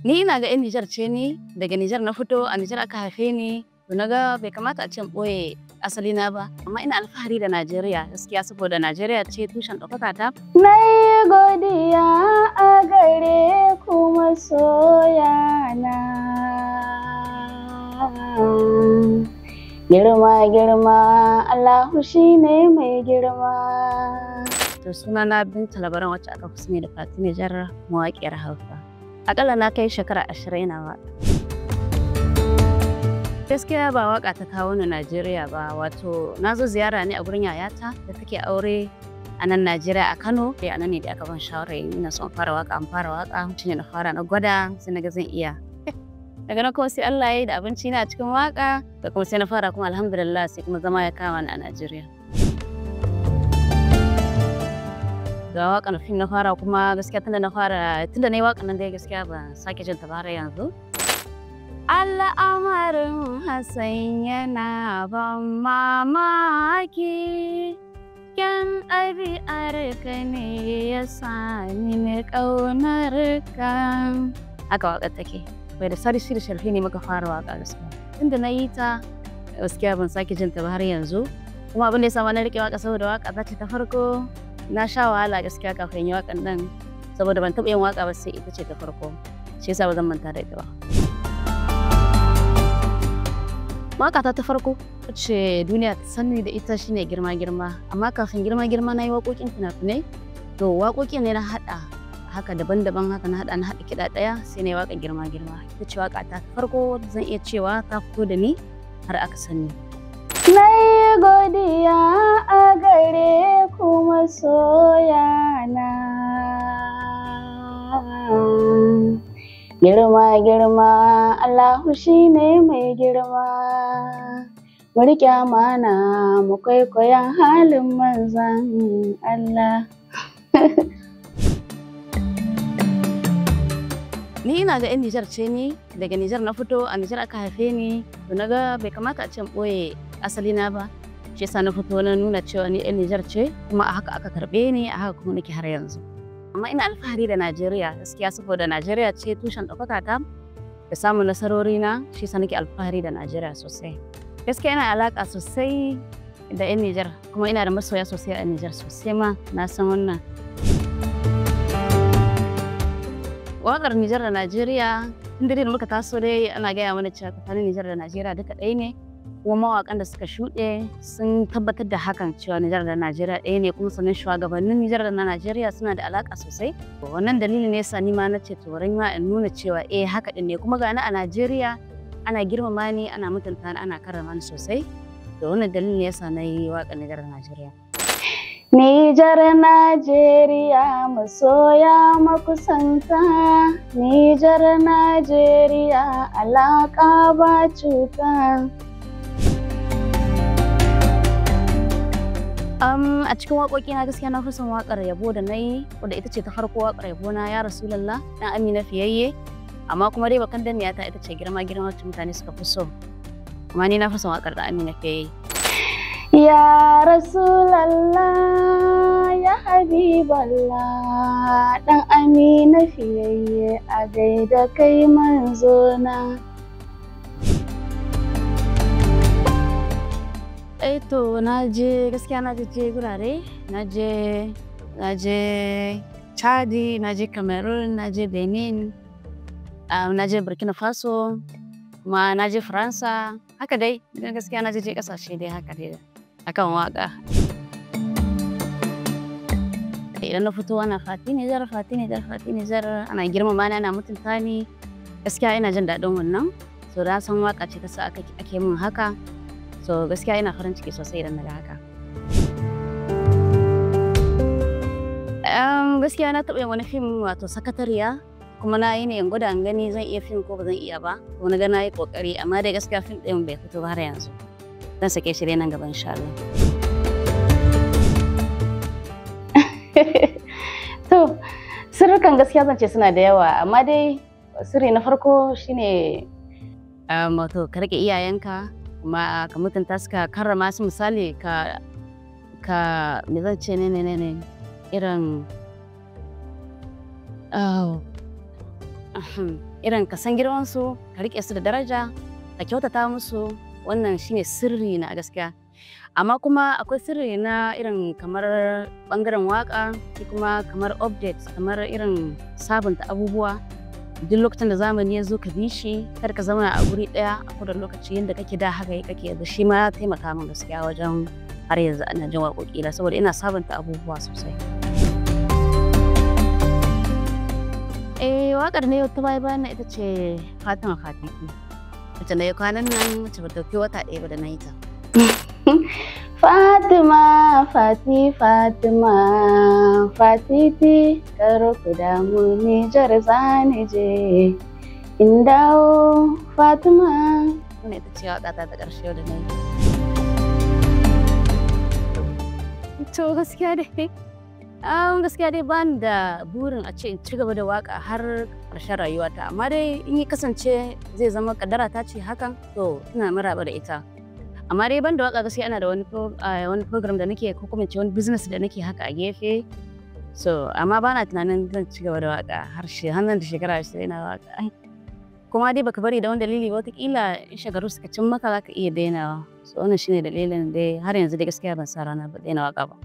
Ni ina ga 'yan Nijar ce ni, daga Nijar na fito, a Nijar aka haife ni. To na ga bai kamata a ce in ɓoye asalina ba, amma ina alfahari da Najeriya gaskiya saboda Najeriya ce tushen ɗaukaka ta. Na yi godiya a gare ku masoyana. Girma girma Allahu shi ne mai girma. To sunana Binta Labaran wacce aka fi sani da Fati Nijar, mawaƙiyar Hausa. Aƙalla na kai shekara 20 ina waƙa. Gaskiya ba waƙa ta kawo ni Najeriya ba, wato na zo ziyara ne a gurin yayata da take aure a nan Najeriya a Kano. A nan ne da aka ban shawarar ina son fara waƙa, an fara waƙa, shine na fara na gwada sai na ga zan iya. Daga nan kuma sai Allah ya yi da abinci na cikin waƙa, da kuma sai na fara kuma alhamdulillah sai kuma zama ya kama ni a Najeriya. Ga waƙar fim na fara kuma gaskiya tunda na fara tunda na yi waƙar nan dai gaskiya ban sake jin ta ba har yanzu. Al'amarin Hassan yana ban mamaki, kyan ɗabi'ar ka ne ya sa ni na ƙaunar ka. Haka waƙar take. Bai da sari shiri sharfi ne muka fara waƙa gaskiya. Tunda na yi ta gaskiya ban sake jin ta ba har yanzu. Kuma abin da ya sa ma na riƙe waƙa saboda waƙa ta ce ta farko. Na sha wahala gaskiya kafin yi waƙan nan saboda ban taɓa yin waƙa ba sai ita ce ta farko. Shi yasa ba zan manta da ita ba. Waƙa ta farko wacce duniya ta sani da ita shine Girma Girma. Amma kafin Girma Girma na yi waƙoƙin fina-finai. To waƙoƙin ne na haɗa haka daban-daban, haka na haɗa na haɗa kiɗa ɗaya sai na yi waƙar Girma Girma. Ita ce waƙa ta farko zan iya cewa ta fito da ni har aka sani. Na yi godiya a gare ku masoyana. Girma girma Allahu shi ne mai girma. Mu riƙe amana mu kwaikwaya halin manzon Allah. Ni ina ga 'yan Nijar ce ni, daga Nijar na fito, a Nijar aka haife ni. To na ga bai kamata a ce in ɓoye asalina ba. Shi yasa na fito na nuna cewa ni 'yan Nijar ce, kuma a haka aka karɓe ni, a haka kuma nake har yanzu. Amma ina alfahari da Najeriya gaskiya saboda Najeriya ce tushen ɗaukaka ta da samun nasarori na, shi yasa nake alfahari da Najeriya sosai. Gaskiya ina alaƙa sosai da 'yan Nijar, kuma ina da masoya sosai a Nijar sosai ma, na san wannan. Waƙar Nijar da Najeriya, tun da muka taso dai ana gaya mana cewa tsakanin Nijar da Najeriya duka ɗaya ne. Kuma mawaƙan da suka shuɗe sun tabbatar da hakan cewa Nijar da Najeriya ɗaya ne, kuma sannan shugabannin Nijar da na Najeriya suna da alaƙa sosai. Wannan dalilin ne yasa ni ma na ce to bari ma in nuna cewa eh haka ɗin ne, kuma ga ni a Najeriya ana girmama ni, ana mutunta ni, ana karrama ni sosai. To wannan dalilin ne yasa na yi waƙar Nijar da Najeriya. Nijar Najeriya masoya makusanta, Nijar Najeriya alaƙa ba cuta. A cikin waƙoƙina gaskiya na fi son waƙar yabo da na yi, wadda ita ce ta farko waƙar yabo na Ya Rasulallah, ɗan Amina Fiyayye. Amma kuma dai bakan damiya ta ita ce Girma Girma wacce mutane suka fi so. Amma ni na fi son waƙar ɗan Amina Fiyayye. Ya Rasulallah, ya Habiballah, ɗan Amina Fiyayye a gaida kai manzona. Eh to na je gaskiya na je gurare, na je Chadi, na je Cameroon, na je Benin, na je Burkina Faso, kuma na je Faransa. Haka dai, gaskiya na je ƙasashe dai haka dai akan waƙa. Idan na fito ana Fati Nijar, Fati Nijar, Fati Nijar, ana girmama ni, ana mutunta ni. Gaskiya ina jin daɗin wannan. So na san waƙa ce ta sa ake min haka. So gaskiya ina farin ciki sosai idan na ga haka. Gaskiya na taɓa yin wani fim wato Sakatariya, kuma na yi ne in gwada in gani zan iya fim ko ba zan iya ba. Kuma na ga na yi ƙoƙari, amma dai gaskiya fim ɗin bai fito ba har yanzu. Zan sake shi dai nan gaba insha Allah. To sirrukan gaskiya zan ce suna da yawa, amma dai sirri na farko shine wato ka riƙe iyayenka, kuma ka mutunta su, ka karrama su, misali ka me zan ce ne ne irin Irin ka san girman su, ka rike su da daraja, ka kyautata musu, wannan shine sirri na gaskiya. Amma kuma akwai sirri na irin kamar bangaren waka, shi kuma kamar update, kamar irin sabunta abubuwa. Duk lokacin da zamani ya zo, ka bi shi, kar ka zauna a guri ɗaya a kowane lokaci. Yadda kake da haka kake yanzu, shi ma ya taimaka min gaskiya wajen har yanzu ana jin waƙoƙi na, saboda ina sabunta abubuwa sosai. Eh, waƙar ne ta baya bayan ita ce Fatima Fatiki. Wacce na yi kwanan nan, wacce ba ta fi wata 1 ba da na yi ta. Fatima, Fati, Fatima, Fatiti, kar ku damu, Nijar zani je. In dawo, Fatima. Wannan ita ce waƙa ta ta ƙarshe da na yi. To gaskiya dai bani da burin a ce in ci gaba da waka har ƙarshen rayuwata, amma dai in ya kasance zai zama kaddara ta ce hakan, to ina maraba da ita. Amma dai ban da waka, gaskiya ina da wani program da nake, ko kuma ce wani business da nake haka a gefe. So amma bana tunanin zan ci gaba da waka har shi har nan da shekara 20 ina waka. Kuma dai baka bari da wani dalili ba, wataƙila in shekaru suka cin maka, za ka iya dainawa. So wannan shine dalilin dai, har yanzu dai gaskiya ban sa rana ba daina waka ba.